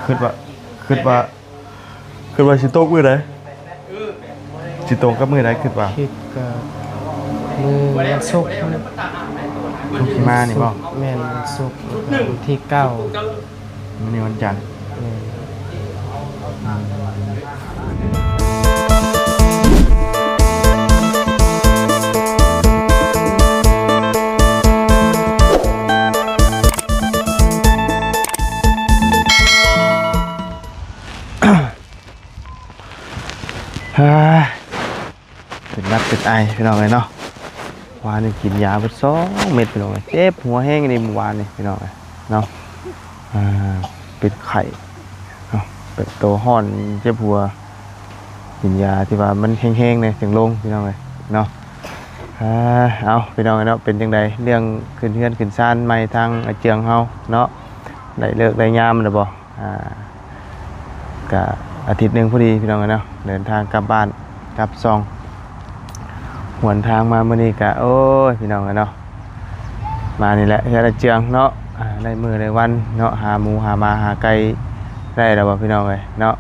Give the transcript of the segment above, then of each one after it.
ຄິດວ່າ ຄິດວ່າ ຄິດວ່າຊິຕົກມື້ໃດ? ຊິຕົງກັບມື້ໃດຄິດວ່າ? ຄິດກໍມື້ວັນສຸກ ສຸກຊິມານີ້ບໍ່? ແມ່ນ ວັນສຸກ ວັນທີເກົ້າ. ມື້ນີ້ວັນຈັນ. ແມ່ນ. ເປັນຫວັດເປັນໄອພີ່ນ້ອງເອີຍເນາະ. ວານນີ້ກິນຢາເບິດສອງເມັດພີ່ນ້ອງເອີຍ. ເຈັບຫົວແຮງອີ່ຫຼີມື້ວານນີ້ພີ່ນ້ອງເອີຍເນາະ. ອ່າ ເປັນໄຂ້ເນາະ ເປັນໂຕຮ້ອນເຈັບຫົວ. ກິນຢາທີ່ວ່າມັນແຮງໆແດ່ຈຶ່ງລົງພີ່ນ້ອງເອີຍເນາະ. ອ່າ ເອົາພີ່ນ້ອງເອີຍເນາະ ເປັນຈັ່ງໃດເລື່ອງຂຶ້ນເຮືອນຂຶ້ນຊານໃໝ່ທາງອາເຈືອງເຮົາເນາະ ໄດ້ເລີກໄດ້ຍາມແລ້ວບໍ່? ອ່າ ກະອາທິດໜຶ່ງພໍດີພີ່ນ້ອງເອີຍເນາະ ເດີນທາງກັບບ້ານກັບຊ່ອງ. ຫນທາງມາມື້ນີ້ກະ ໂອ້ຍ ພີ່ນ້ອງເອີຍເນາະ ມານີ້ແຫຼະເຮືອນອາເຈືອງເນາະ. ອ່າ ໄດ້ມື້ໄດ້ວັນເນາະ ຫາໝູຫາໝາຫາໄກ່ໄດ້ແລ້ວບໍ່ພີ່ນ້ອງເອີຍເນາະ?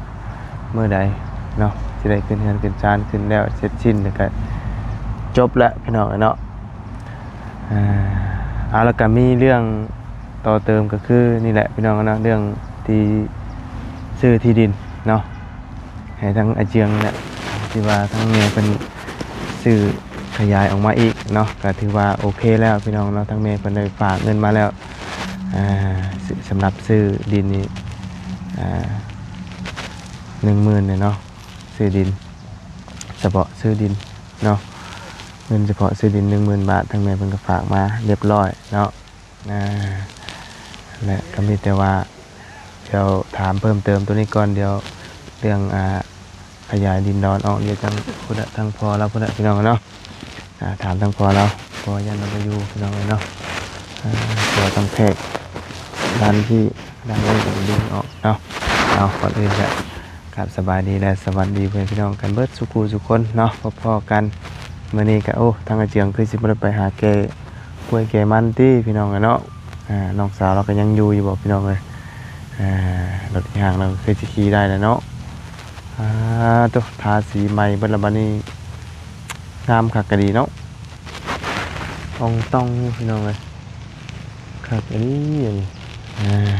ມື້ໃດເນາະ ຊິໄດ້ຂຶ້ນເຮືອນຂຶ້ນຊານ ຂຶ້ນແລ້ວເສັດສິ້ນ ແລ້ວກະຈົບແລ້ວພີ່ນ້ອງເອີຍເນາະ. ອ່າ ເອົາ ແລ້ວກະມີເລື່ອງຕໍ່ເຕີມ ກໍຄືນີ້ແຫຼະພີ່ນ້ອງເນາະ ເລື່ອງທີ່ຊື້ທີ່ດິນເນາະ ໃຫ້ທາງອາເຈືອງນີ້ແຫຼະ ທີ່ວ່າທາງແມ່ເພິ່ນຊື້ຂະຫຍາຍອອກມາອີກເນາະ ກໍຖືວ່າໂອເຄແລ້ວພີ່ນ້ອງເນາະ. ທາງແມ່ເພິ່ນໄດ້ຝາກເງິນມາແລ້ວ ອ່າ ສຳລັບຊື້ດິນນີ້ ອ່າ ໜຶ່ງໝື່ນເນາະ ຊື້ດິນ ສະເພາະຊື້ດິນເນາະ ເງິນສະເພາະຊື້ດິນໜຶ່ງໝື່ນບາດ ທາງແມ່ເພິ່ນກໍຝາກມາລຽບຮ້ອຍເນາະ. ອ່າ ແລະກໍມີແຕ່ວ່າ ດຽວຖາມເພີ່ມເຕີມໂຕນີ້ກ່ອນ ດຽວເລື່ອງ ອ່າ ຂະຫຍາຍດິນດອນອອກ ດຽວທາງພຸ້ນນະ ທາງພໍ່ລາວພຸ້ນນະ ພີ່ນ້ອງເນາະ. ອ່າ ຖາມທາງພໍ່ລາວ ເພາະວ່າຢ້ານລາວບໍ່ຢູ່ພີ່ນ້ອງເອີຍເນາະ. ອ່າ ເພາະວ່າຕ້ອງແທກດ້ານທີ່ ດ້ານນີ້ກໍດຶງອອກເນາະ. ເອົາ ກ່ອນອື່ນກໍ ຄັບ ສະບາຍດີ ແລະ ສະຫວັດດີເພື່ອນພີ່ນ້ອງກັນເບິດສູ່ຄູ່ສູ່ຄົນເນາະ. ພໍ້ໆກັນມື້ນີ້ກະ ໂອ້ ທາງອາເຈືອງຄືຊິບໍ່ໄດ້ໄປຫາແກ່ກ້ວຍແກ່ມັນຕິພີ່ນ້ອງເອີຍເນາະ. ອ່າ ນ້ອງສາວລາວກໍຍັງຢູ່ຢູ່ບໍ່ພີ່ນ້ອງເອີຍ? ອ່າ ລົດອີ່ຫຍັງລາວກໍຄືຊິຂີ່ໄດ້ແລ້ວເນາະ. ອ່າ ໂຕ ທາສີໃໝ່ເບິດລະບາດນີ້ ງາມຄັກກະດີເນາະ ອອງຕອງຢູ່ພີ່ນ້ອງເອີຍ ຄັກອີ່ຫຼີອັນນີ້. ອ່າ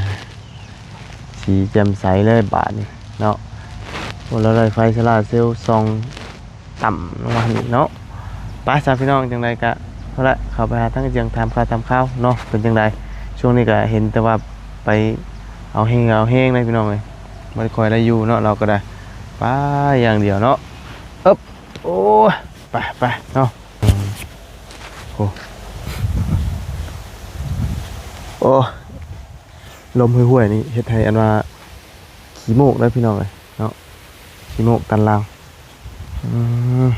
ສີແຈ່ມໃສເລີຍບາດນີ້ເນາະ. ໂອ້ ລາວໄດ້ໄຟໂຊລາເຊວສ່ອງຕ່ຳລົງມາຫັ້ນອີກເນາະ. ໄປຊະພີ່ນ້ອງ ຈັ່ງໃດກະເທົ່ານັ້ນແຫຼະ ເຂົ້າໄປຫາທາງອາເຈືອງ ຖາມຂ່າວຖາມຄາວເນາະ ເປັນຈັ່ງໃດ? ຊ່ວງນີ້ກະເຫັນແຕ່ວ່າໄປເອົາເຫງເອົາແຮງເດ້ພີ່ນ້ອງເອີຍ ບໍ່ໄດ້ຄ່ອຍໄດ້ຢູ່ເນາະ ລາວກໍໄດ້ໄປຢ່າງດຽວເນາະ. ເອີບ ໂອ້ຍ ໄປໆເນາະ. ໂອ້ ໂອ້ ລົມຫ້ວຍໆນີ້ເຮັດໃຫ້ອັນວ່າຂີ້ມູກເດີພີ່ນ້ອງເອີຍເນາະ ຂີ້ມູກຕັນຫຼັງ. ອືມ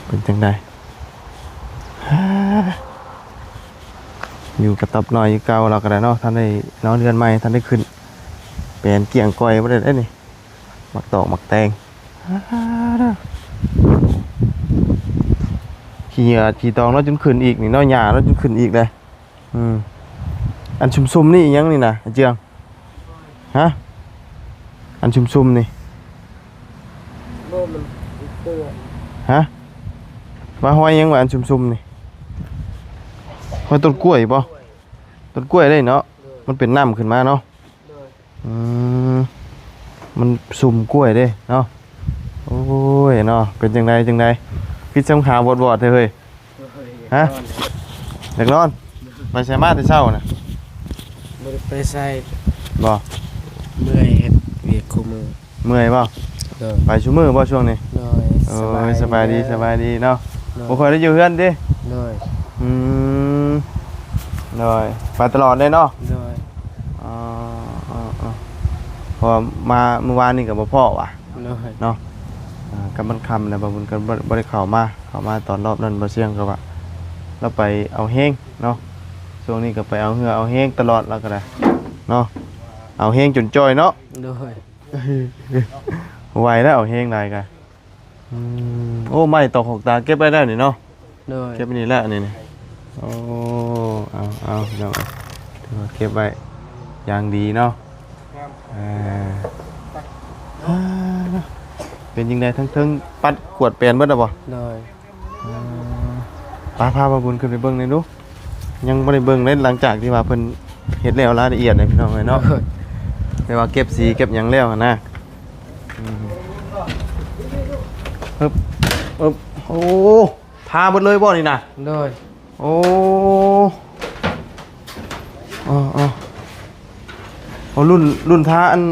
ເປັນຈັ່ງໃດ? ຢູ່ກະຕ໊ອບນ້ອຍຄືເກົ່າ ລາວກໍໄດ້ເນາະ ທັນໄດ້ນອນເຮືອນໃໝ່ ທັນໄດ້ຂຶ້ນ ແປນກ້ຽງກ້ອຍບໍ່ໄດ້ເດ້ນີ້. ໝາກຕອກໝາກແຕງ ຂີ້ເຫຍື້ອຂີ້ຕອງລາວຈົນຂຶ້ນອີກນີ້ເນາະ ຫຍ້າລາວຈົນຂຶ້ນອີກເດ້. ອືມ ອັນຊຸ່ມໆນີ້ອີ່ຫຍັງນີ້ນະ ອາເຈືອງ? ຮະ? ອັນຊຸ່ມໆນີ້ ບໍ່ ມັນເປື້ອນ. ຮະ? ວ່າຮອຍຫຍັງວະ ອັນຊຸ່ມໆນີ້? ຮອຍຕົ້ນກ້ວຍບໍ່? ຕົ້ນກ້ວຍເດ້ເນາະ. ໂດຍ ມັນເປັນນ້ຳຂຶ້ນມາເນາະ. ໂດຍ ອືມ ມັນຊຸ່ມກ້ວຍເດ້ເນາະ. ໂອ້ຍເນາະ ເປັນຈັ່ງໃດ ຈັ່ງໃດ ຄືຈຳຂາວອດໆແທ້ເຮີ້ຍ? ໂດຍ ຮະ? ຢາກນອນ ຢາກນອນ. ໂດຍ ໄປໃສມາແຕ່ເຊົ້ານະ? ບໍ່ໄດ້ໄປໃສ. ບໍ່? ເມື່ອຍເຮັດວຽກຄູ່ມື້. ເມື່ອຍບໍ່? ໂດຍ ໄປຊຸມື້ບໍ່ຊ່ວງນີ້? ໂດຍ ໂອ້ຍ ສະບາຍດີ ສະບາຍດີເນາະ. ໂດຍ ບໍ່ຄ່ອຍໄດ້ຢູ່ເຮືອນຕິ? ໂດຍ ອືມ ໂດຍ ໄປຕະຫຼອດເລີຍເນາະ. ໂດຍ ອໍ ເພາະວ່າມາມື້ວານນີ້ກໍບໍ່ພໍ້ຫວາ? ໂດຍ ເນາະ. ອ່າ ກໍມັນຄ່ຳແລ້ວ ບ່າວບຸນກໍບໍ່ ບໍ່ໄດ້ເຂົ້າມາ ເຂົ້າມາຕອນຮອບນັ້ນ ບ່າວຊຽງກໍວ່າລາວໄປເອົາແຮງເນາະ. ຊ່ວງນີ້ກໍໄປເອົາເຫື່ອເອົາແຮງຕະຫຼອດ ລາວກໍໄດ້ເນາະ ເອົາແຮງຈົນຈ່ອຍເນາະ. ໂດຍ ໄວແລ້ວ ເອົາແຮງຫຼາຍກະ. ອືມ ໂອ້ ໄມ້ຕອກຂອກຕາເກັບໄວ້ແລ້ວນີ້ເນາະ. ໂດຍ ເກັບໄວ້ນີ້ແຫຼະນີ້ ນີ້. ໂອ້ ເອົາ ເອົາ ພີ່ນ້ອງ ເກັບໄວ້ຢ່າງດີເນາະ. ເອີ ເປັນຈັ່ງໃດ ທັງເທິງປັດກວດແປນເບິດແລ້ວບໍ່? ໂດຍ. ເອີ ໄປ ພາບ່າວບຸນຂຶ້ນໄປເບິ່ງແດ່ດູ. ຍັງບໍ່ໄດ້ເບິ່ງເລີຍ ຫຼັງຈາກທີ່ວ່າເພິ່ນເຮັດແລ້ວລາຍລະອຽດເດ້ ພີ່ນ້ອງເອີຍເນາະ. ໂດຍ. ແຕ່ວ່າເກັບສີເກັບຫຍັງແລ້ວຫັ້ນນະ. ອືມ ເອີບ ເອີບ ໂອ້ ທາເບິດເລີຍບໍ່ນີ້ນະ? ໂດຍ. ໂອ້ ເອີ ເອີ ໂອ້ ລຸ້ນ ລຸ້ນທາອັນ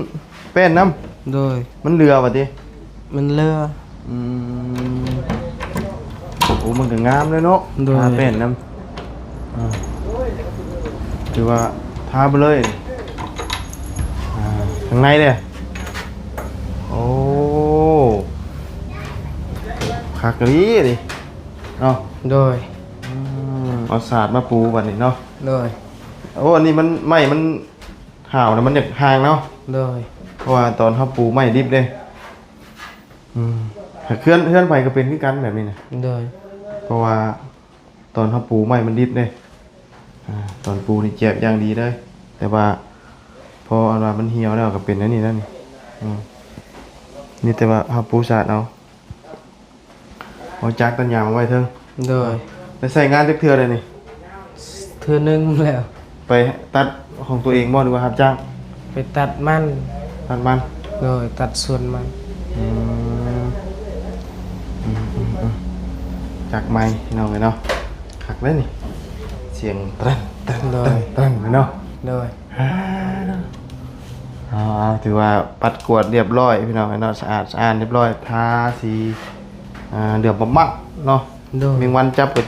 ແປ້ນນຳ. ໂດຍ. ມັນເຫຼືອວ່າຕິ? ມັນເຫຼືອ. ອືມ ໂອ້ ມັນກໍງາມເລີຍເນາະ. ໂດຍ. ທາແປ້ນນຳ ອ່າ ຖືວ່າທາໄປເລີຍ. ອ່າ ຂ້າງໃນເດ້. ໂອ້ ຄັກອີ່ຫຼີເດເນາະ. ໂດຍ. ອືມ ເອົາສາດມາປູບັດນີ້ເນາະ. ໂດຍ. ໂອ້ ອັນນີ້ມັນ ໄມ້ມັນ ຫາວນະ ມັນຢາກຫ່າງເນາະ. ໂດຍ. ເພາະວ່າຕອນເຮົາປູໄມ້ດິບເດ້. ອືມ ເຮືອນ ເຮືອນໃຜກໍເປັນຄືກັນແບບນີ້ນະ. ໂດຍ. ເພາະວ່າຕອນເຮົາປູໄມ້ມັນດິບເດ້. ອ່າ ຕອນປູນີ້ແຈບຢ່າງດີເລີຍ ແຕ່ວ່າພໍອັນວ່າມັນຫ່ຽວແລ້ວກໍເປັນແນວນີ້ແລ້ວນີ້. ອືມ ມີແຕ່ວ່າເຮົາປູສາດເອົາ. ເອົາຈັກຕັດຫຍ້າມາໄວ້ເທິງ. ໂດຍ. ໄດ້ໃຊ້ງານຈັກເທື່ອແລ້ວນີ້? ເທື່ອໜຶ່ງແລ້ວ. ໄປຕັດຂອງຕົວເອງບໍ່ ຫຼືວ່າຮັບຈ້າງ? ໄປຕັດມັນ. ຕັດມັນ? ໂດຍ ຕັດສວນມັນ. ອືມ ອືມ ອືມ ອືມ ຈັກໃໝ່ ພີ່ນ້ອງເອີຍເນາະ. ຄັກເດ້ນີ້ ສຽງແຕຣນ ແຕຣນ ໂດຍ ແຕຣນ ແຕຣນເນາະ. ໂດຍ. ເອົາ ເອົາ ຖືວ່າປັດກວາດຮຽບຮ້ອຍ ພີ່ນ້ອງເອີຍເນາະ, ສະອາດສະອ້ານຮຽບຮ້ອຍ ທາສີ ອ່າ ເຫຼືອງປະໝາກເນາະ. ໂດຍ. ແມງວັນຈັບກໍ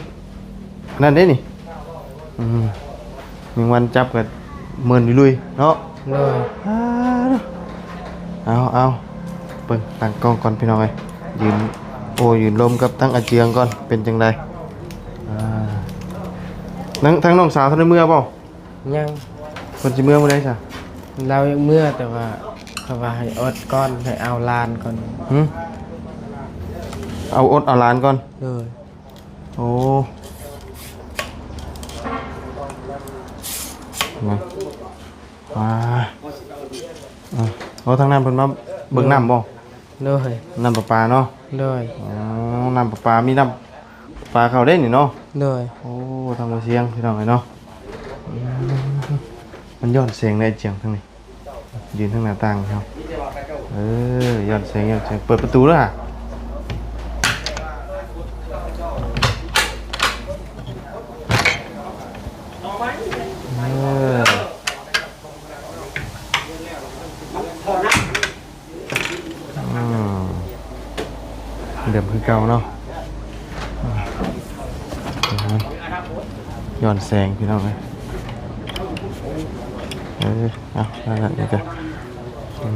ອັນນັ້ນເດ້ນີ້. ອືມ ແມງວັນຈັບກໍເມີນລຸຍໆເນາະ. ໂດຍ. ເອົາ ເອົາ ເບິ່ງຕັ້ງກ້ອງກ່ອນ ພີ່ນ້ອງເອີຍ, ຢືນ ໂອ້ ຢືນລົມກັບທາງອາເຈືອງກ່ອນ ເປັນຈັ່ງໃດ? ອ່າ ທາງ ທາງນ້ອງສາວທັນໄດ້ເມືອບໍ່? ຍັງ. ເພິ່ນຊິເມືອມື້ໃດຊະ? ລາວຢາກເມືອ ແຕ່ວ່າເຂົາວ່າໃຫ້ອົດກ່ອນ ໃຫ້ເອົາຫຼານກ່ອນ. ຫື? ເອົາອົດເອົາຫຼານກ່ອນ? ໂດຍ. ໂອ້ ມາ ອ່າ ເອົາ ທາງນັ້ນເພິ່ນມາເບິ່ງນ້ຳບໍ່? ໂດຍ. ນ້ຳປະປາເນາະ? ໂດຍ. ອໍ ນ້ຳປະປາ ມີນ້ຳປະປາເຂົ້າເດ້ນີ້ເນາະ? ໂດຍ. ໂອ້ ທາງບໍ່ສຽງ ພີ່ນ້ອງເອີຍເນາະ. ອືມ ມັນຍ້ອນແສງໄດ້ຈຽງທາງນີ້ ຢືນທາງໜ້າຕ່າງເຮົາ. ເອີ ຍ້ອນແສງ ຍ້ອນແສງ. ເປີດປະຕູເດີ້. ເອີ ອືມ ເດີມຄືເກົ່າເນາະ. ອືມ ຍ້ອນແສງ ພີ່ນ້ອງເອີຍ. ເອີ ເອົາ ນັ້ນແຫຼະ ນີ້ກະ ອືມ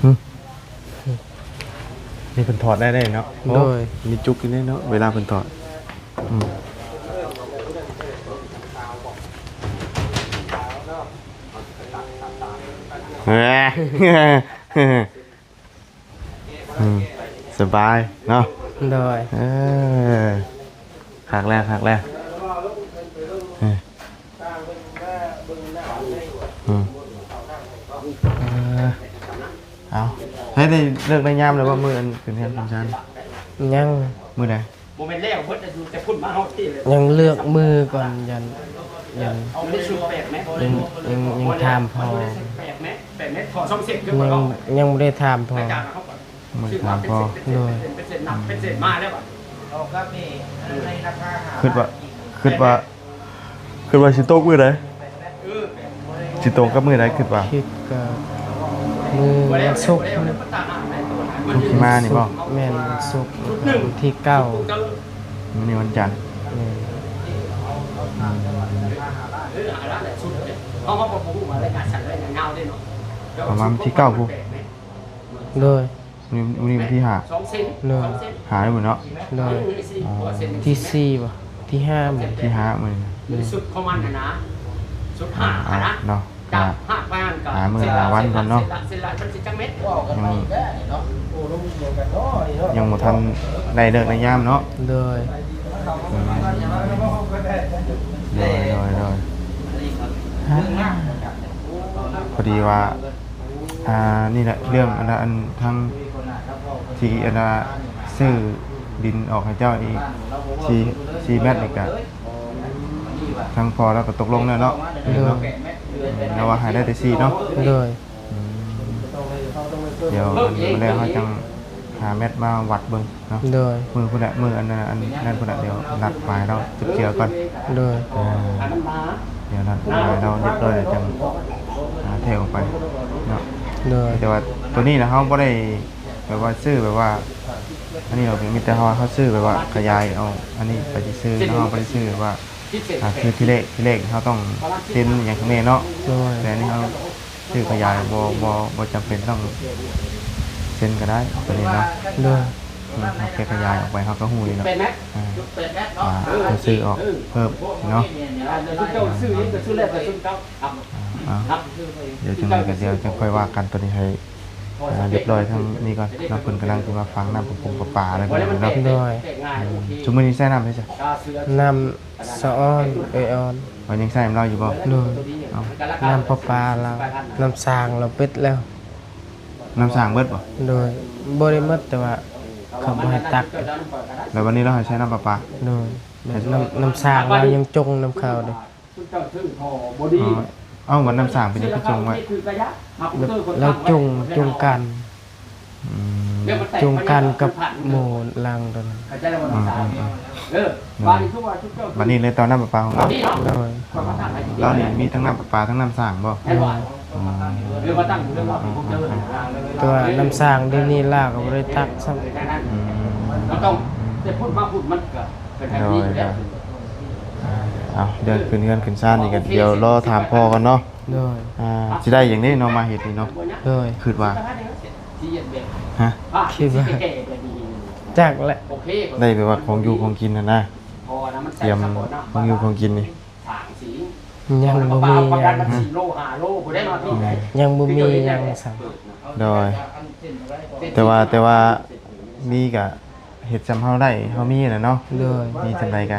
ອືມ ນີ້ເພິ່ນຖອດໄດ້ເນາະ. ໂດຍ. ມີຈຸກຢູ່ເດ້ເນາະ ເວລາເພິ່ນຖອດ. ອືມ ເອີ ອືມ ສະບາຍເນາະ. ໂດຍ. ເອີ ຄັກແລ້ວ ຄັກແລ້ວ. ເອີ ອືມ ເອີ ເອົາ ໃຫ້ໄດ້ເລີກໄດ້ຍາມແລ້ວບໍ່ ມື້ອັນຂຶ້ນເຮືອນຂຶ້ນຊານ? ຍັງ. ມື້ໃດ? ບໍ່ແມ່ນແລ້ວເບິດ ຢູ່ແຕ່ພຸ້ນມາຮອດພີ້ເລີຍ. ຍັງເລືອກມື້ກ່ອນ ຍັນ ຍັນ ຍັງ ຍັງ ຍັງຖາມພໍ່. ຍັງ ຍັງບໍ່ໄດ້ຖາມພໍ່. ບໍ່ໄດ້ຖາມພໍ່. ໂດຍ. ຄິດວ່າ ຄິດວ່າ ຄິດວ່າຊິຕົກມື້ໃດ? ຊິຕົງກັບມື້ໃດຄິດວ່າ? ຄິດກໍມື້ວັນສຸກ. ສຸກທີ່ມານີ້ບໍ່? ແມ່ນ ວັນສຸກ ວັນທີເກົ້າ. ມື້ນີ້ວັນຈັນ. ແມ່ນ. ປະມານວັນທີເກົ້າພຸ້ນ. ໂດຍ. ມື້ນີ້ ມື້ນີ້ວັນທີຫ້າ. ໂດຍ. ຫ້າແລ້ວເນາະ. ໂດຍ. ອໍ ທີສີ່ບໍ່? ທີຫ້າບໍ່? ທີຫ້າມື້ນີ້. ໂດຍ. ເອົາເນາະ ຫ້າ ຫ້າມື້ ຫ້າວັນກ່ອນເນາະ. ຍັງມີ ຍັງບໍ່ທັນໄດ້ເລີກໄດ້ຍາມເນາະ. ໂດຍ ອືມ ໂດຍ ໂດຍ ໂດຍ ພໍດີວ່າ ອ່າ ນີ້ແຫຼະ ເລື່ອງອັນ ອັນທາງທີ່ອັນວ່າຊື້ດິນອອກໃຫ້ເຈົ້ານີ້ ສີ່ ສີ່ແມັດນີ້ກະ ທາງພໍ່ລາວກໍຕົກລົງແລ້ວເນາະ. ໂດຍ ລາວວ່າໃຫ້ໄດ້ແຕ່ສີ່ເນາະ. ໂດຍ ອືມ ດຽວອັນນີ້ແລ້ວເຮົາຈັ່ງຫາແມັດມາວັດເບິ່ງເນາະ. ໂດຍ ມື້ພຸ້ນແຫຼະ ມື້ອັນນັ້ນ ອັນນັ້ນພຸ້ນແຫຼະ ດຽວນັດໝາຍລາວຈັບເຈື່ອກ່ອນ. ໂດຍ ອ່າ ດຽວນັດໝາຍລາວຮຽບຮ້ອຍແລ້ວຈັ່ງ ອ່າ ແທກອອກໄປເນາະ. ໂດຍ ແຕ່ວ່າໂຕນີ້ນະ ເຮົາບໍ່ໄດ້ແບບວ່າຊື້ແບບວ່າ ອັນນີ້ເນາະ ມີແຕ່ເຮົາ ເຮົາຊື້ແບບວ່າຂະຫຍາຍເອົາ ອັນນີ້ໄປຊື່ໆ ເຮົາບໍ່ໄດ້ຊື້ແບບວ່າ ອ່າ ຄືທີແລກ ທີແລກເຮົາຕ້ອງເຊັນຫຍັງຂ້າງໃນເນາະ. ໂດຍ ແຕ່ອັນນີ້ເຮົາ ຊື້ຂະຫຍາຍ ບໍ່ ບໍ່ ບໍ່ຈຳເປັນຕ້ອງເຊັນກໍໄດ້ ຕົວນີ້ເນາະ. ໂດຍ ອືມ ເຮົາແຄ່ຂະຫຍາຍອອກໄປ ເຮົາກໍຮູ້ຢູ່ແລ້ວ ອ່າ ວ່າເຮົາຊື້ອອກເພີ່ມເນາະ. ອ່າ ດຽວຈັ່ງໃດກໍດຽວຈັ່ງຄ່ອຍວ່າກັນ ຕົວນີ້ໃຫ້ ອ່າ ຮຽບຮ້ອຍທາງນີ້ກ່ອນເນາະ. ເພິ່ນກຳລັງຊິມາຝັງນ້ຳປະປົງປະປາແລ້ວເນາະ. ໂດຍ ອືມ ຊຸມມື້ນີ້ໃຊ້ນ້ຳໃດຊະ? ນ້ຳ ສະອອນ ເອີຍອອນ ເຂົາຍັງໃຊ້ນຳລາວຢູ່ບໍ່? ໂດຍ ເອົ້າ ນ້ຳປະປາລາວ ນ້ຳສ້າງລາວປິດແລ້ວ. ນ້ຳສ້າງເບິດບໍ່? ໂດຍ ບໍ່ໄດ້ໝົດ ແຕ່ວ່າເຂົາບໍ່ໃຫ້ຕັກ. ແລ້ວບັດນີ້ລາວໃຫ້ໃຊ້ນ້ຳປະປາ? ໂດຍ ນ້ຳ ນ້ຳສ້າງລາວຍັງຈົງນຳເຂົາເດ້. ອໍ ເອົ້າ ບັດນ້ຳສ້າງເປັນຫຍັງຄືຈົງໄວ້? ລາວ ລາວຈົງ ຈົງກັນ ອືມ ຈົງກັນກັບໝູ່ຫຼັງຕົວນັ້ນ. ອືມ ອືມ ອືມ ເອີ ບັດນີ້ເລີຍຕໍ່ນ້ຳປະປາຂອງລາວ. ໂດຍ ລາວນີ້ມີທັງນ້ຳປະປາທັງນ້ຳສ້າງບໍ່? ໂດຍ ອໍ ແຕ່ວ່ານ້ຳສ້າງດຽວນີ້ລາວກໍບໍ່ໄດ້ຕັກຊ້ຳ. ອືມ ໂດຍ ໂດຍ ເອົາ ເລື່ອງຂຶ້ນເຮືອນຂຶ້ນຊານນີ້ກໍດຽວລໍຖາມພໍ່ກ່ອນເນາະ. ໂດຍ ອ່າ ຊິໄດ້ຫຍັງເດ້ເນາະ ມາເຮັດນີ້ເນາະ? ໂດຍ ຄິດວ່າ ຮະ? ຄິດວ່າ ຈັກແຫຼະ ໄດ້ແບບວ່າຂອງຢູ່ຂອງກິນຫັ້ນນະ ຕຽມຂອງຢູ່ຂອງກິນນີ້ ຍັງບໍ່ມີຫຍັງ ຮະ? ຍັງບໍ່ມີຫຍັງຊ້ຳ. ໂດຍ ແຕ່ວ່າ ແຕ່ວ່າມີກະ ເຮັດສ່ຳເຮົາໄດ້ ເຮົາມີແຫຼະເນາະ. ໂດຍ ມີສ່ຳໃດກະ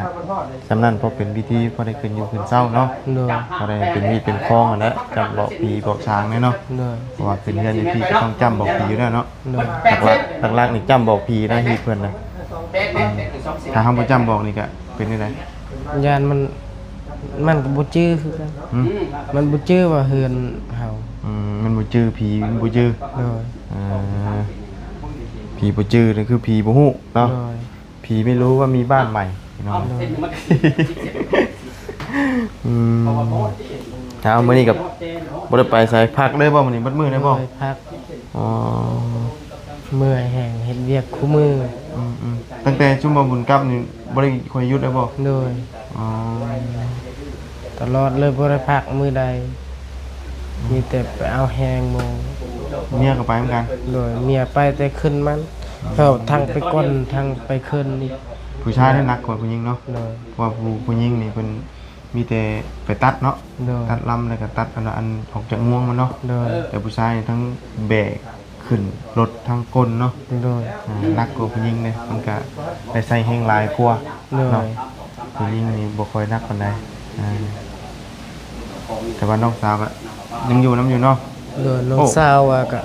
ສ່ຳນັ້ນ ພໍເປັນວິທີ ພໍໄດ້ຂຶ້ນຢູ່ຂຶ້ນເຊົາເນາະ. ໂດຍ ພໍໄດ້ເປັນຫວີເປັນຄອງຫັ້ນແຫຼະ ຈ້ຳບອກຜີບອກສາງແດ່ເນາະ. ໂດຍ ເພາະວ່າຂຶ້ນເຮືອນຢູ່ພີ້ກໍຕ້ອງຈ້ຳບອກຜີຢູ່ແລ້ວເນາະ. ໂດຍ ຫຼັກໆ ຫຼັກໆນີ້ຈ້ຳບອກຜີນະ ຮີດເພິ່ນນະ. ອືມ ຖ້າເຮົາບໍ່ຈ້ຳບອກນີ້ກະເປັນຈັ່ງໃດ? ຢ້ານມັນ ມັນກໍບໍ່ຈື່ຄືກັນ. ຫືມ? ມັນບໍ່ຈື່ວ່າເຮືອນເຮົາ. ອືມ ມັນບໍ່ຈື່ ຜີມັນບໍ່ຈື່. ໂດຍ ເອີ ຜີບໍ່ຈື່ນີ້ຄືຜີບໍ່ຮູ້ເນາະ. ໂດຍ ຜີໄມ່ຮູ້ວ່າມີບ້ານໃໝ່ ພີ່ນ້ອງ. ໂດຍ ອືມ ເອົາ ມື້ນີ້ກໍບໍ່ໄດ້ໄປໃສ ພັກເລີຍບໍ່ມື້ນີ້ ເບິດມື້ເລີຍບໍ່? ໂດຍ ພັກ. ອໍ ເມື່ອຍແຮງ ເຮັດວຽກຄູ່ມື້. ອືມໆ ຕັ້ງແຕ່ຊຸມບໍ່ບຸນກັບນີ້ບໍ່ໄດ້ຄ່ອຍຢຸດເລີຍບໍ່? ໂດຍ ອໍ ຕະຫຼອດເລີຍ ບໍ່ໄດ້ພັກມື້ໃດ ອືມ ມີແຕ່ໄປເອົາແຮງໝູ່. ເມຍກໍໄປນຳກັນ? ໂດຍ ເມຍໄປແຕ່ຄືນມັນ ອືມ ເຂົ້າທັງໄປກ່ອນທັງໄປຄືນອີກ. ຜູ້ຊາຍນີ້ໜັກກວ່າຜູ້ຍິງເນາະ. ໂດຍ ເພາະວ່າຜູ້ ຜູ້ຍິງນີ້ເພິ່ນມີແຕ່ໄປຕັດເນາະ. ໂດຍ ຕັດລຳ ແລ້ວກໍຕັດອັນ ອັນອອກຈາກງວງມັນເນາະ. ໂດຍ ແຕ່ຜູ້ຊາຍນີ້ທັງແບກ ຂຶ້ນລົດທັງກົ້ນເນາະ. ໂດຍ ອ່າ ໜັກກວ່າຜູ້ຍິງເດ້ ມັນກະໄດ້ໃຊ້ແຮງຫຼາຍກວ່າ. ໂດຍ ເນາະ ຜູ້ຍິງນີ້ບໍ່ຄ່ອຍໜັກປານໃດ. ອ່າ ແຕ່ວ່ານ້ອງສາວກະຍັງຢູ່ນຳຢູ່ເນາະ. ໂດຍ ນ້ອງ ໂອ້ ສາວວ່າກະ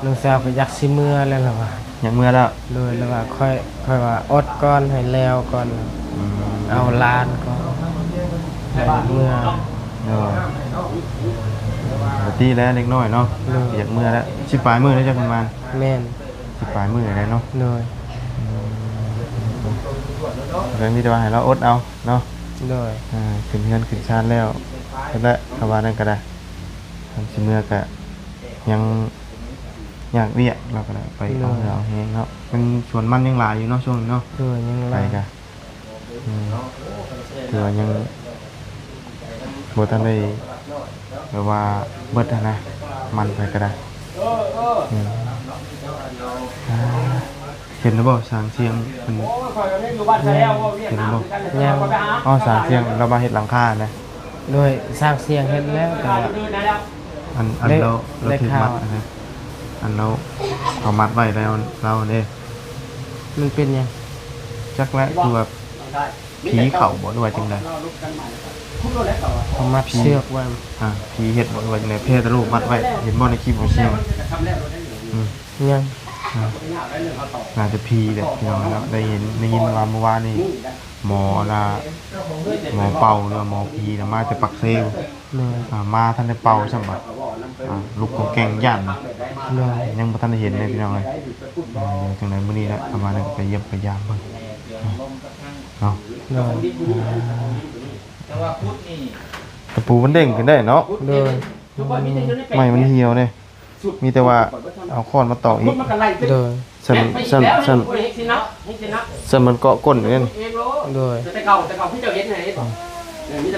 ນ້ອງສາວກະຢາກຊິເມືອແລ້ວລະວ່າ. ຢາກເມືອແລ້ວ? ໂດຍ ລະວ່າຂ້ອຍ ຂ້ອຍວ່າອົດກ່ອນ ໃຫ້ແລ້ວກ່ອນ ອືມ ເອົາຫຼານກ່ອນ ແລ້ວເມືອ. ໂດຍ ກະຕິແຫຼະເດັກນ້ອຍເນາະ. ໂດຍ ຢາກເມືອແລ້ວ ສິບປາຍມື້ແລ້ວຈັກປະມານ. ແມ່ນ ສິບປາຍມື້ແລ້ວເນາະ. ໂດຍ ອືມ ກໍມີແຕ່ວ່າໃຫ້ລາວອົດເອົາເນາະ. ໂດຍ ອ່າ ຂຶ້ນເຮືອນຂຶ້ນຊານແລ້ວ ແລ້ວລະ ຄຳວ່ານັ້ນກໍໄດ້ ຄັນຊິເມືອກໍຍັງຍາກວຽກ ລາວກໍໄດ້ໄປເອົາເຫື່ອເອົາແຮງເນາະ. ຍັງສວນມັນຍັງຫຼາຍຢູ່ເນາະ ຊ່ວງນີ້ເນາະ. ໂດຍ ຍັງຫຼາຍ ໄປກະ ອືມ ຖືວ່າຍັງບໍ່ທັນໄດ້ແບບວ່າເບິດຫັ້ນນະ ມັນໄປກໍໄດ້. ອືມ ອ່າ ເຫັນແລ້ວບໍ່ ສາງຊຽງເພິ່ນ ເຫັນແລ້ວບໍ່? ຍັງ. ອໍ ສາງຊຽງລາວມາເຮັດຫຼັງຄານະ. ໂດຍ ສາງຊຽງເຫັນແລ້ວ ແຕ່ວ່າ ອັນ ອັນ ໄດ້ ລາວ ລາວຖືກມັດ ໄດ້ຂ່າວ ຫັ້ນນະ. ອັນລາວເຂົາມັດໄວ້ແລ້ວ ລາວເດ້ ມັນເປັນຫຍັງ? ຈັກແຫຼະ ຄືວ່າຜີເຂົ້າບໍ່ ຫຼືວ່າຈັ່ງໃດ? ເຂົາມັດເຊືອກໄວ້ ອ່າ ຜີເຮັດບໍ່ ຫຼືວ່າຈັ່ງໃດ? ແພທະໂລກມັດໄວ້ ເຫັນບໍ່ໃນຄລິບຂອງຊຽງ? ອືມ ຍັງ ອ່າ ໜ້າຈະຜີແຫຼະ ພີ່ນ້ອງເນາະ ໄດ້ເຫັນ ໄດ້ຍິນວ່າມື້ວານນີ້ ໝໍລະ ໝໍເປົ່າ ຫຼືວ່າໝໍຜີນະ ມາແຕ່ປາກເຊ ໂດຍ ອ່າ ມາທັນໄດ້ເປົ່າຊ້ຳ ບາດ ອ່າ ລຸກກອງແກງຢ້ານ ໂດຍ ຍັງບໍ່ທັນໄດ້ເຫັນເດ້ ພີ່ນ້ອງເອີຍ. ອ່າ ດຽວຈັ່ງໃດມື້ນີ້ລະ ປະມານນັ້ນ ໄປຢ້ຽມໄປຢາມເບິ່ງເນາະ ໂດຍ ຕະປູມັນເດ້ງຂຶ້ນໄດ້ເນາະ ໂດຍ ໄມ້ມັນຫ່ຽວເດ້ ມີແຕ່ວ່າເອົາຄ້ອນມາຕອກອີກ ໂດຍ ຊັ້ນ ຊັ້ນ ຊັ້ນ ຊັ້ນມັນເກາະກົ້ນຢູ່ເດ້ ໂດຍ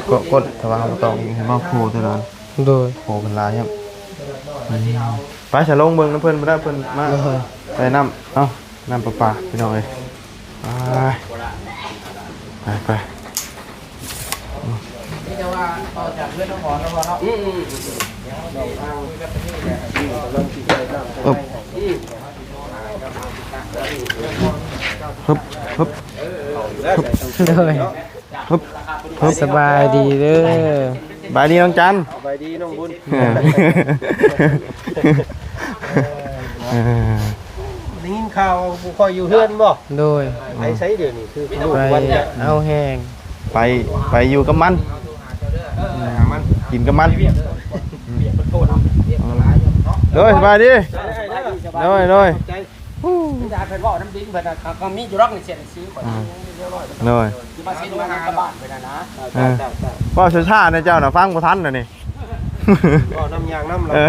ເກາະກົ້ນ ຖ້າວ່າເຮົາບໍ່ຕອກອີກ ເຫັນບໍ່ ໂຜແຕ່ລະອັນ ໂດຍ ໂຜເພິ່ນຫຼາຍແຮງ. ໄປສະ ລົງເບິ່ງນຳເພິ່ນ ເພິ່ນມາ ໂດຍ ໄດ້ນ້ຳ ເອົ້າ ນ້ຳປະປາ ພີ່ນ້ອງເອີຍ ໄປ ໄປ ໄປ. ມີແຕ່ວ່າຕໍ່ຈາກເຮືອນນ້ອງຫອມແລ້ວເນາະ ອືມ ອືມ ອືມ ອຶບ ອຶບ ອຶບ ໂດຍ ອຶບ ອຶບ ສະບາຍດີເດີ ສະບາຍດີນ້ອງຈັນ ສະບາຍດີນ້ອງບຸນ ເອີ ໄດ້ຍິນຂ່າວບໍ່ຄ່ອຍຢູ່ເຮືອນບໍ່? ໂດຍ ໄປໃສດຽວນີ້? ຄືລູກວັນ ເອົາແຮງ ໄປ ໄປຢູ່ກັບມັນ ຫາມັນ ກິນກັບມັນ ໂດຍ ສະບາຍດີ ໂດຍ ໂດຍ ເພິ່ນເວົ້ານຳດິນ ເພິ່ນກໍມີຢູ່ດອກ ໃນເສັ້ນຊື່ຂ້ອຍ ໂດຍ ຊິມາເຊັນມານຳກັບບ້ານເພິ່ນນະ ເອີ ເວົ້າຊ້າໆນະ ເຈົ້ານະ ຟັງບໍ່ທັນດຽວນີ້ ເວົ້ານຳຍ່າງນຳ ເອີ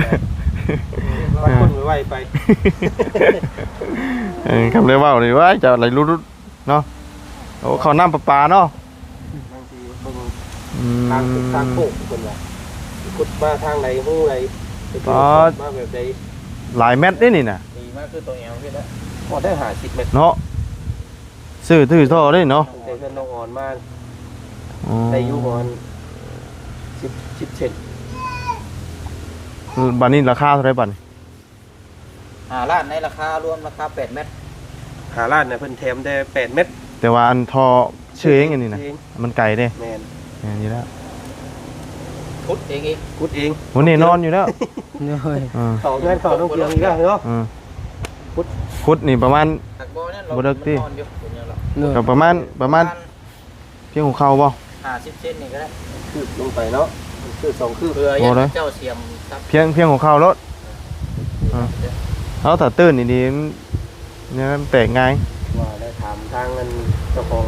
ບາງຄົນໄວໆໄປ ເອີ ຄຳໄດ້ເວົ້ານີ້ ວ້າຍ ເຈົ້າໄຫຼລຸດເນາະ ໂອ້ ເຂົ້ານ້ຳປະປາເນາະ ອືມ ທາງ ທາງໂຄ້ງເພິ່ນວ່າ ຂຸດມາທາງໃດ ຮູໃດ ເປັນ ອໍ ມາແບບໃດ ຫຼາຍແມັດເດ້ນີ້ນະ ຕີມາຄືຕົວແອວນີ້ແຫຼະ ພໍໄດ້ຫ້າສິບແມັດເນາະ ຊື້ຖືທໍ່ເດ້ເນາະ ແຕ່ເຮືອນນ້ອງອອນມາ ອໍ ໄດ້ຢູ່ປະມານສິບ ສິບເຊັນ ບາດນີ້ລາຄາເທົ່າໃດບາດນີ້? ຫ້າລ້ານ ໃນລາຄາລວມລາຄາແປດແມັດ ຫ້າລ້ານນະ ເພິ່ນແຖມແຕ່ແປດແມັດ ແຕ່ວ່າອັນທໍ່ຊື້ເອງອັນນີ້ນະ ຊື້ເອງ ມັນໄກເດ້ ແມ່ນ ແມ່ນຢູ່ແລ້ວ ຂຸດເອງອີກ ຂຸດເອງ ໂຫ ແນ່ນອນຢູ່ແລ້ວ ໂດຍ ເອີ ເຂົ້າເຮືອນເຂົ້ານ້ອງເກືອງອີກແລ້ວເນາະ ເອີ ຂຸດ ຂຸດນີ້ປະມານ ບໍ່ເລິກຕິ ໂດຍ ກໍປະມານ ປະມານ ພຽງຫົວເຂົ່າບໍ່? ຫ້າສິບເຊັນນີ້ກໍໄດ້ ຄືບລົງໄປເນາະ ຄືບສອງຄືບ ເພື່ອ ບໍ່ໄດ້ ເຈົ້າສຽມຊັບ ພຽງ ພຽງຫົວເຂົ່າໂລດ ເອີ ເອົາ ຖ້າຕື້ນດີໆ ມັນ ແນວນັ້ນແຕກງ່າຍ ວ່າໄດ້ຖາມທາງອັນເຈົ້າຂອງ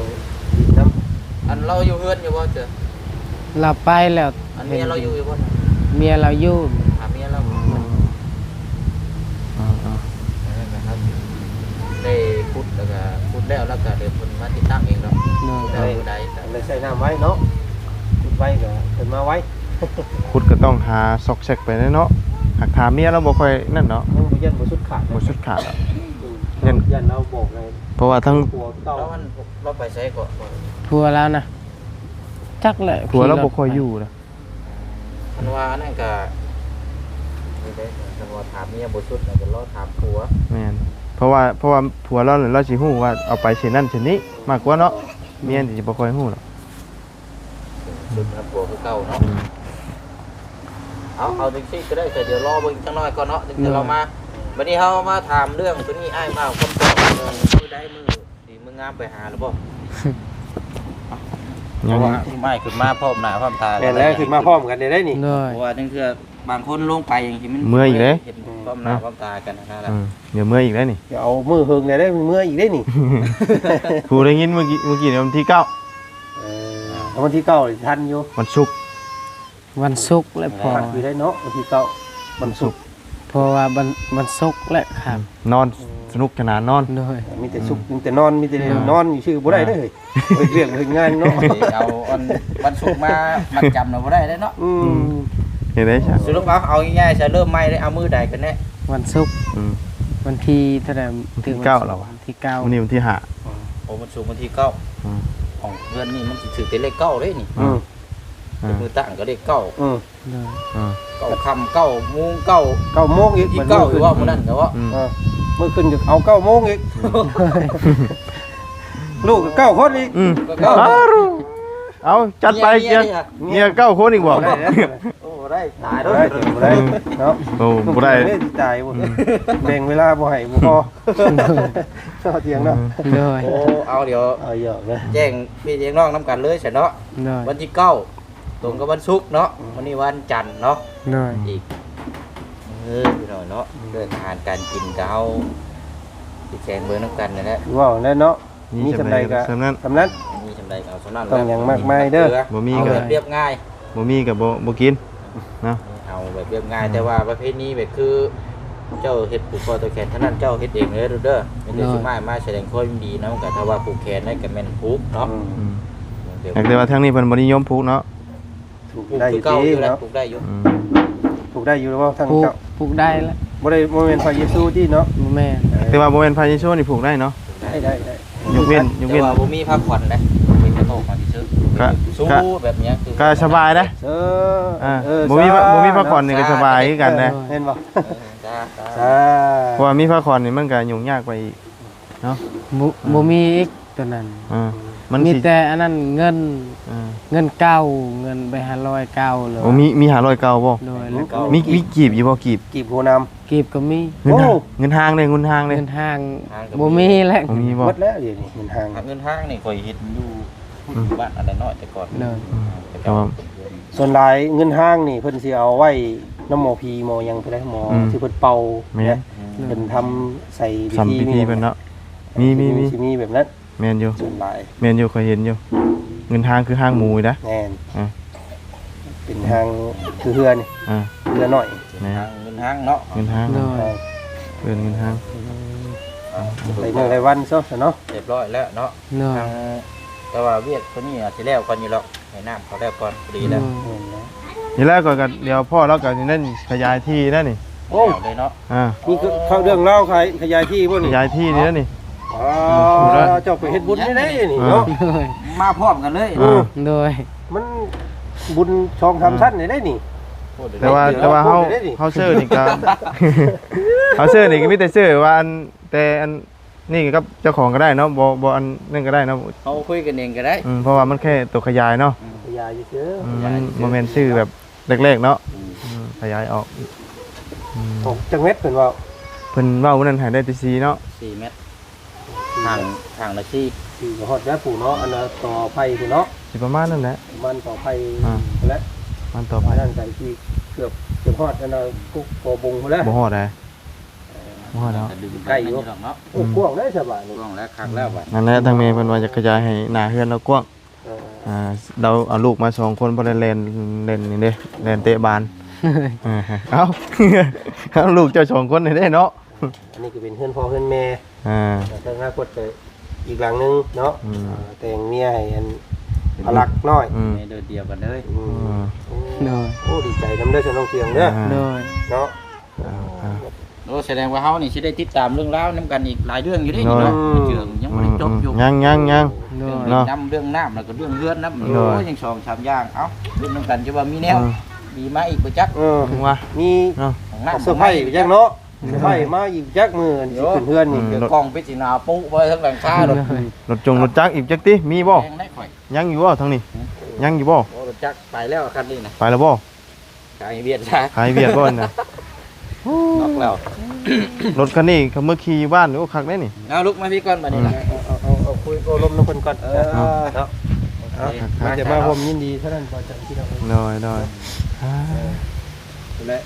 ດິນນຳ ອັນລາວຢູ່ເຮືອນຢູ່ບໍ່ເຈີ? ລາວໄປແລ້ວ ອັນເມຍລາວຢູ່ຢູ່ບໍ່? ເມຍລາວຢູ່ ຫາເມຍລາວ ອືມ ເອີໆ ໄດ້ຂຸດແລ້ວກໍ ຂຸດແລ້ວ ແລ້ວກໍດຽວເພິ່ນມາຕິດຕັ້ງເອງດອກ ໂດຍ ແລ້ວຜູ້ໃດກໍໄດ້ໃຊ້ນ້ຳໄວເນາະ ຂຸດໄວກໍເພິ່ນມາໄວ ຂຸດກໍຕ້ອງຫາຊອກແຊກໄປແດ່ເນາະ ຫາກຖາມເມຍລາວບໍ່ຄ່ອຍນັ້ນດອກ ຍັງບໍ່ຢ້ານບໍ່ສຸດຂາດ ບໍ່ສຸດຂາດດອກ ອືມ ຢ້ານ ຢ້ານລາວບອກໃຫ້ ເພາະວ່າທັງ ຜົວເກົ່າ ລາວໄປໃສເກາະ? ຜົວລາວນະ ຈັກແຫຼະ ຜົວລາວບໍ່ຄ່ອຍຢູ່ນະ ຄັນວ່າອັນນັ້ນກໍ ນີ້ເດ້ ຄັນວ່າຖາມເມຍບໍ່ສຸດ ແລ້ວກໍລໍຖາມຜົວ ແມ່ນ ເພາະວ່າ ເພາະວ່າຜົວລາວ ລາວຊິຮູ້ວ່າເອົາໄປເຊັ່ນນັ້ນເຊັ່ນນີ້ ມາກກວ່າເນາະ ເມຍນີ້ຊິບໍ່ຄ່ອຍຮູ້ດອກ ສຸດນຳຜົວຄືເກົ່າເນາະ ອືມ ເອົາ ເອົາຈັ່ງຊີ້ກໍໄດ້ ແຕ່ດຽວລໍເບິ່ງຈັກໜ້ອຍກ່ອນເນາະ ຈັ່ງຈະລາວມາ ບັດນີ້ເຮົາມາຖາມເລື່ອງຕົວນີ້ ອ້າຍມາເອົາຄຳຕອບ ເອີ ມື້ໃດມື້ ດີມື້ງາມໄປຫາແລ້ວບໍ່? ຍັງ ເພາະວ່າອ້າຍຂຶ້ນມາພ້ອມໜ້າພ້ອມຕາ ແມ່ນແລ້ວ ຂຶ້ນມາພ້ອມກັນໄດ້ນີ້ ໂດຍ ເພາະວ່າຈັ່ງເທື່ອບາງຄົນລົງໄປຈັ່ງຊີ້ມັນ ເມື່ອຍອີກເດ້ ເຫັນພ້ອມໜ້າພ້ອມຕາກັນຫັ້ນນະ ອືມ ດຽວເມື່ອຍອີກໄດ້ນີ້ ດຽວເມື່ອຍເຫິງແລ້ວໄດ້ ເມື່ອຍອີກໄດ້ນີ້ ຜູ້ໄດ້ຍິນມື້ກີ້ ມື້ກີ້ນີ້ວັນທີເກົ້າ ເອີ ວັນທີເກົ້ານີ້ທັນຢູ່ ວັນສຸກ ວັນສຸກແຫຼະພໍ່ ຄັກຢູ່ໄດ໋ເນາະ ວັນທີເກົ້າ ວັນສຸກ ເພາະວ່າວັນ ວັນສຸກແຫຼະຄັກ ອືມ ນອນ ອືມ ສະໜຸກສະໜານນອນ ໂດຍ ມີແຕ່ສຸກ ອືມ ມີແຕ່ນອນ ມີແຕ່ ອ່າ ນອນຢູ່ຊື່ບໍ່ໄດ້ເດ້ ອ່າ ເຮັດວຽກເຮັດງານເນາະ ເອີ ເອົາອັນວັນສຸກມາມັດຈຳນະບໍ່ໄດ້ເດ້ເນາະ ອືມ ອືມ ເຮັດໄດ້ຊະ ສະຫຼຸບເອົາ ເອົາງ່າຍໆຊະ ເລີ່ມໃໝ່ເດ້ ເອົາມື້ໃດກັນແນ່? ວັນສຸກ ອືມ ວັນທີເທົ່າໃດ? ວັນທີເກົ້າແລ້ວຫວາ? ວັນທີເກົ້າ ມື້ນີ້ວັນທີຫ້າ ໂອ້ ວັນສຸກວັນທີເກົ້າ ອືມ ຂອງເດືອນນີ້ມັນຊິຖືກແຕ່ເລກເກົ້າເດ້ນີ້ ອືມ ອ່າ ມື້ຕັ້ງກໍເລກເກົ້າ ອືມ ໂດຍ ອ່າ ເກົ້າຄ່ຳ ເກົ້າໂມງ ເກົ້າ ເກົ້າໂມງອີກ ອີກເກົ້າ ມື້ຂຶ້ນ ວ່າມື້ນັ້ນກໍວ່າ ອືມ ເອີ ມື້ຂຶ້ນກໍເອົາເກົ້າໂມງອີກ ລູກກໍເກົ້າຄົນອີກ ອືມ ເກົ້າ ເອົາ ຈັດໄປ ເມຍ ເມຍ ເມຍເກົ້າຄົນອີກບໍ່? ບໍ່ໄດ້ ໂອ້ ບໍ່ໄດ້ ຕາຍແລ້ວ ບໍ່ໄດ້ ອືມ ເນາະ ໂອ້ ບໍ່ໄດ້ ເດ້ ຊິຕາຍບໍ່ ອືມ ແບ່ງເວລາບໍ່ໃຫ້ບໍ່ພໍ ເນາະ ຖຽງເນາະ ອືມ ໂດຍ ໂອ້ ເອົາ ດຽວ ເອົາ ຢອກເດີ ແຈ້ງພີ່ແຈ້ງນ້ອງນຳກັນເລີຍຊັ້ນເນາະ ໂດຍ ວັນທີເກົ້າ ຕົງກັບວັນສຸກເນາະ ອືມ ມື້ນີ້ວັນຈັນເນາະ ໂດຍ ອີກ ເອີ ພີ່ນ້ອງເນາະ ອືມ ເລື່ອງອາຫານການກິນກໍເຮົາຊິແຈ້ງເບິ່ງນຳກັນນັ້ນແຫຼະ ເວົ້າແລ້ວເນາະ ມີສ່ຳໃດກໍສ່ຳນັ້ນ ສ່ຳນັ້ນ ມີສ່ຳໃດກໍເອົາສ່ຳນັ້ນ ຕ້ອງຫຍັງມາກມາຍເດີ ບໍ່ມີກໍ ເອົາແບບລຽບງ່າຍ ບໍ່ມີກໍບໍ່ ບໍ່ກິນເນາະ ເອົາແບບລຽບງ່າຍ ອືມ ແຕ່ວ່າປະເພນີແບບຄືເຈົ້າເຮັດຜູກຄໍຕໍ່ແຂນເທົ່ານັ້ນ ເຈົ້າເຮັດເອງເລີຍເດີ ມີແຕ່ ໂດຍ ຊິມາ ມາສະແດງຄວາມຍິນດີນຳ ກໍຖ້າວ່າຜູກແຂນນັ້ນກໍແມ່ນຜູກເນາະ ອືມ ອືມ ແຕ່ວ່າທາງນີ້ເພິ່ນບໍ່ນິຍົມຜູກເນາະ ຜູກໄດ້ຢູ່ຕິເນາະ ຜູກໄດ້ຢູ່ ອືມ ຜູກໄດ້ຢູ່ບໍ່ທາງເຈົ້າ? ຜູກໄດ້ລະ ບໍ່ໄດ້ ບໍ່ແມ່ນພະເຢຊູຕິເນາະ ບໍ່ແມ່ນ ແຕ່ວ່າບໍ່ແມ່ນພະເຢຊູນີ້ຜູກໄດ້ເນາະ ໄດ້ ໄດ້ ໄດ້ ຍົກເວັ້ນ ຍົກເວັ້ນ ແຕ່ວ່າບໍ່ມີຜ້າຂວັນເດ້ ເປັນກະໂຕກມາທີ່ຊື້ ກະ ກະ ແບບນີ້ ກະສະບາຍເດ້ ເອີ ເອີ ບໍ່ມີ ບໍ່ມີຜ້າຂວັນນີ້ກໍສະບາຍຄືກັນເດ້ ເຫັນບໍ່ ເອີ ສາ ສາ ເພາະວ່າມີຜ້າຂວັນນີ້ມັນກໍຫຍຸ້ງຍາກໄປອີກ ເນາະ ບໍ່ ອ່າ ບໍ່ມີອີກຕົວນັ້ນ ອ່າ ມັນ ມີ ຊິ ແຕ່ອັນນັ້ນເງິນ ອ່າ ເງິນເກົ່າ ເງິນໃບຫ້າຮ້ອຍເກົ່າເລີຍ ໂອ້ ມີ ມີຫ້າຮ້ອຍເກົ່າບໍ່? ໂດຍ ແລ້ວກໍ ມີ ມີກີບຢູ່ບໍ່? ກີບ ກີບຫົວນຳ ກີບກໍມີ ເງິນ ໂອ້ ເງິນຫ້າງເດ້ ເງິນຫ້າງເດ້ ເງິນຫ້າງ ຫ້າງກໍມີ ບໍ່ມີແລ້ວ ບໍ່ມີບໍ່? ໝົດແລ້ວດຽວນີ້ເງິນຫ້າງ ເງິນຫ້າງນີ້ຂ້ອຍເຫັນຢູ່ ອືມ ຢູ່ບ້ານອັນນ້ອຍແຕ່ກ່ອນ ໂດຍ ອືມ ແຕ່ວ່າ ສ່ວນຫຼາຍເງິນຫ້າງນີ້ເພິ່ນຊິເອົາໄວ້ນຳໝໍຜີໝໍຫຍັງພຸ້ນແຫຼະ ໝໍ ອືມ ທີ່ເພິ່ນເປົ່າ ແມ່ນ ເພິ່ນທຳໃສ່ພິທີ ທຳພິທີເພິ່ນເນາະ ມີ ມີ ມີ ຊິມີແບບນັ້ນ ແມ່ນຢູ່ ສ່ວນຫຼາຍ ແມ່ນຢູ່ ຂ້ອຍເຫັນຢູ່ ເງິນຫ້າງຄືຫ້າງໝູນີ້ນະ ແມ່ນ ອ່າ ເປັນຫ້າງຄືເຮືອນີ້ ອ່າ ເຮືອນ້ອຍ ແມ່ນ ເງິນຫ້າງເນາະ ເງິນຫ້າງ ໂດຍ ເອີ ເອີ້ນເງິນຫ້າງ ອືມ ໄດ້ມື້ໄດ້ວັນຊະເນາະ ຮຽບຮ້ອຍແລ້ວເນາະ ໂດຍ ທາງ ແຕ່ວ່າວຽກຕົວນີ້ອາດຊິແລ້ວກ່ອນຢູ່ດອກ ໃຫ້ນ້ຳເຂົາແລ້ວກ່ອນ ພໍດີແລ້ວ ໂດຍ ນີ້ແຫຼະ ຂ້ອຍກໍດຽວພໍ້ແລ້ວກໍຊິນັ້ນຂະຫຍາຍທີ່ແລ້ວນີ້ ໂອ້ ແລ້ວເລີຍເນາະ ອ່າ ມີເຂົ້າເລື່ອງລາວຂະຫຍາຍທີ່ບໍ່ນີ້ ຂະຫຍາຍທີ່ນີ້ແລ້ວນີ້ ອໍ ເຈົ້າໄປເຮັດບຸນນີ້ໄດ້ນີ້ເນາະ ມາພ້ອມກັນເລີຍ ອ່າ ໂດຍ ມັນບຸນສອງສາມຊັ້ນນີ້ໄດ້ນີ້ ແຕ່ວ່າ ແຕ່ວ່າເຮົາ ເຮົາເຊີນີ້ກໍ ເຮົາເຊີນີ້ກໍມີແຕ່ເຊີວ່າອັນ ແຕ່ອັນ ນີ້ກັບເຈົ້າຂອງກໍໄດ້ເນາະ ບໍ່ ບໍ່ອັນນັ້ນກໍໄດ້ເນາະ ເຮົາຄຸຍກັນເອງກໍໄດ້ ອືມ ເພາະວ່າມັນແຄ່ຕົວຂະຫຍາຍເນາະ ອືມ ຂະຫຍາຍຊື່ ອືມ ມັນບໍ່ແມ່ນຊື່ແບບແລກໆເນາະ ອືມ ອືມ ຂະຫຍາຍອອກ ອືມ ອອກຈັກແມັດເພິ່ນເວົ້າ ເພິ່ນເວົ້າມື້ນັ້ນໃຫ້ໄດ້ແຕ່ສີ່ເນາະ ສີ່ແມັດ ຂ້າງ ຂ້າງລະສີ່ ສີ່ກໍຮອດແລ້ວປູ້ເນາະ ອັນນ່າຕໍ່ໄຜ່ພຸ້ນເນາະ ຊິປະມານນັ້ນແຫຼະ ປະມານຕໍ່ໄຜ່ ອ່າ ພຸ້ນແຫຼະ ປະມານຕໍ່ໄຜ່ ອັນນັ້ນກໍຊິເກືອບ ເກືອບຮອດອັນນ່າ ກອບົງພຸ້ນແຫຼະ ບໍ່ຮອດໃດ ບໍ່ຮອດແລ້ວ ໃກ້ຢູ່ເນາະ ໂອ້ ກວ້າງເດ້ສະບາຍນີ້ ກວ້າງແລ້ວ ຄັກແລ້ວບາດ ນັ້ນແຫຼະ ທາງແມ່ເພິ່ນວ່າຢາກຂະຫຍາຍໃຫ້ໜ້າເຮືອນລາວກວ້າງ ເອີ ອ່າ ລາວເອົາລູກມາສອງຄົນ ບໍ່ໄດ້ແລ່ນ ແລ່ນນີ້ເດ້ ແລ່ນເຕະບານ ເອີ ເອົ້າ ເອົາລູກເຈົ້າສອງຄົນນີ້ເດ້ເນາະ ອັນນີ້ກໍເປັນເຮືອນພໍ່ເຮືອນແມ່ ອ່າ ແຕ່ອະນາຄົດກໍອີກຫຼັງໜຶ່ງເນາະ ອືມ ອ່າ ແຕ່ງເມຍໃຫ້ອັນພະລັກນ້ອຍ ອືມ ໃຫ້ໂດດດຽວກັນເລີຍ ອືມ ອືມ ໂອ້ ໂດຍ ໂອ້ ດີໃຈນຳເດີ ຊາວນ້ອງທຽງເດີ ອ່າ ໂດຍ ເນາະ ອ່າ ອ່າ ໂອ້ ສະແດງວ່າເຮົານີ້ຊິໄດ້ຕິດຕາມເລື່ອງລາວນຳກັນອີກຫຼາຍເລື່ອງຢູ່ເດ້ ໂດຍ ນີ້ເນາະ ເລື່ອງຍັງບໍ່ໄດ້ຈົບຢູ່ ອືມ ຍັງ ຍັງ ຍັງ ໂດຍ ເລື່ອງດິນນຳ ເລື່ອງນ້ຳ ແລ້ວກໍເລື່ອງເຮືອນນຳ ໂດຍ ໂອ້ຍ ຍັງສອງສາມຢ່າງ ເອົ້າ ເບິ່ງນຳກັນ ຈະວ່າມີແນວ ເອີ ດີມາອີກບໍ່ຈັກ ເອີ ວ່າ ມີເນາະ ເຊີໄພຣສ໌ໄປຈັ່ງເນາະ ເຊີໄພຣສ໌ມາອີກຈັກມື້ ອັນຊິຂຶ້ນເຮືອນນີ້ ອືມ ດຽວກ້ອງປິດຊິໜາວປຸໄວ້ທັງຫຼັງຄາໂລດ ໂດຍ ລົດຈົງລົດຈັກອີກຈັກຕິ ມີບໍ່? ແພງໄດ໋ຂ້ອຍ ຍັງຢູ່ບໍ່ທາງນີ້? ຫືມ? ຍັງຢູ່ບໍ່? ໂອ້ ລົດຈັກໄປແລ້ວຄັນນີ້ນະ ໄປແລ້ວບໍ່? ຂາຍວຽດຊະ ຂາຍວຽດບໍ່ນະ? ນອກແລ້ວ ລົດຄັນນີ້ເຂົາເມືອຂີ່ຢູ່ບ້ານ ໂອ້ ຄັກເດ້ນີ້ ເອົາລຸກມາພີ້ກ່ອນບາດນີ້ນະ ເອີ ເອົາ ເອົາ ເອົາ ເອົາຄຸຍໂອ້ລົມນຳເພິ່ນກ່ອນ ເອີ ເນາະ ໂອເຄ ເອົາ ມາຈະມາຮ່ວມຍິນດີເທົ່ານັ້ນ ບໍ່ຈັງທີ່ເນາະ ໂດຍ ໂດຍ ເອີ ແຫຼະ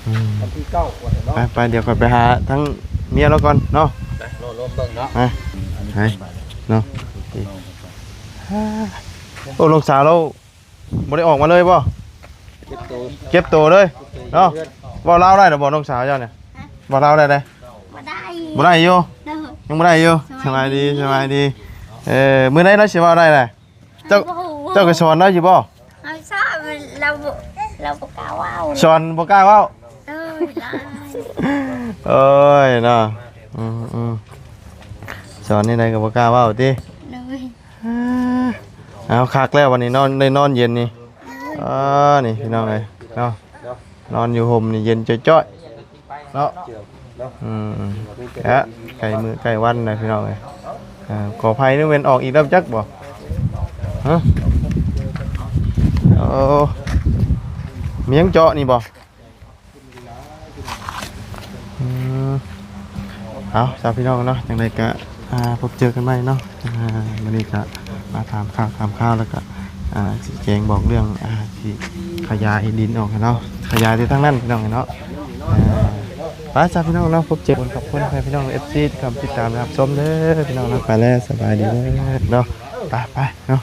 ອືມ ວັນທີເກົ້າວ່າຊັ້ນເນາະ ໄປ ໄປ ດຽວຂ້ອຍໄປຫາທາງເມຍລາວກ່ອນເນາະ ໄປ ໂອ້ລົມເບິ່ງເນາະ ໄປ ໄປເນາະ ໂອ້ ນ້ອງສາວລາວ ບໍ່ໄດ້ອອກມາເລີຍບໍ່? ເກັບໂຕ ເກັບໂຕເລີຍເນາະ ເວົ້າລາວໄດ້ແລ້ວບໍ່ນ້ອງສາວເຈົ້ານີ້? ຮະ? ເວົ້າລາວໄດ້ໃດ? ບໍ່ໄດ້ ບໍ່ໄດ້ຢູ່ ໂດຍ ຍັງບໍ່ໄດ້ຢູ່ ສະບາຍດີ ສະບາຍດີ ເອີ ມື້ໃດລາວຊິເວົ້າໄດ້ລະ? ເຈົ້າ ເຈົ້າກໍສອນລາວຢູ່ບໍ່? ເຮົາສອນ ລາວ ລາວບໍ່ກ້າເວົ້າ ສອນບໍ່ກ້າເວົ້າ ໂດຍ ໂອ້ຍເນາະ ອືມ ອືມ ສອນແນວໃດກໍບໍ່ກ້າເວົ້າຕິ ໂດຍ ເອົາ ຄັກແລ້ວ ວັນນີ້ນອນ ໄດ້ນອນເຢັນນີ້ ອ່າ ນີ້ພີ່ນ້ອງເອີຍເນາະ ນອນຢູ່ຮົ່ມນີ້ເຢັນຈ້ອຍໆເນາະ. ອືມ ແລະ ໃກ້ມື້ໃກ້ວັນແລ້ວພີ່ນ້ອງເອີຍ. ອ່າ ກໍໄຟນີ້ແມ່ນອອກອີກແລ້ວຈັກບໍ່? ຮະ? ໂອ້ ມີຫຍັງເຈາະນີ້ບໍ່? ອືມ ເອົາ ຊາວພີ່ນ້ອງເນາະ ຈັ່ງໃດກະ ອ່າ ພົບເຈີກັນໃໝ່ເນາະ. ອ່າ ມື້ນີ້ກະມາຖາມຂ່າວ ຖາມຂ່າວ ແລ້ວກະ ອ່າ ຊີ້ແຈງບອກເລື່ອງ ອ່າ ທີ່ຂະຫຍາຍດິນອອກເນາະ ຂະຫຍາຍທີ່ທາງນັ້ນພີ່ນ້ອງເນາະ. ອ່າ ໄປຊາວພີ່ນ້ອງເນາະ ພົບເຈີ ຂອບຄຸນພີ່ນ້ອງ ເອັຟຊີ ທີ່ເຂົ້າມາຕິດຕາມຮັບຊົມເດີພີ່ນ້ອງເນາະ. ໄປແລ້ວ ສະບາຍດີເດີເນາະ. ໄປ ໄປເນາະ.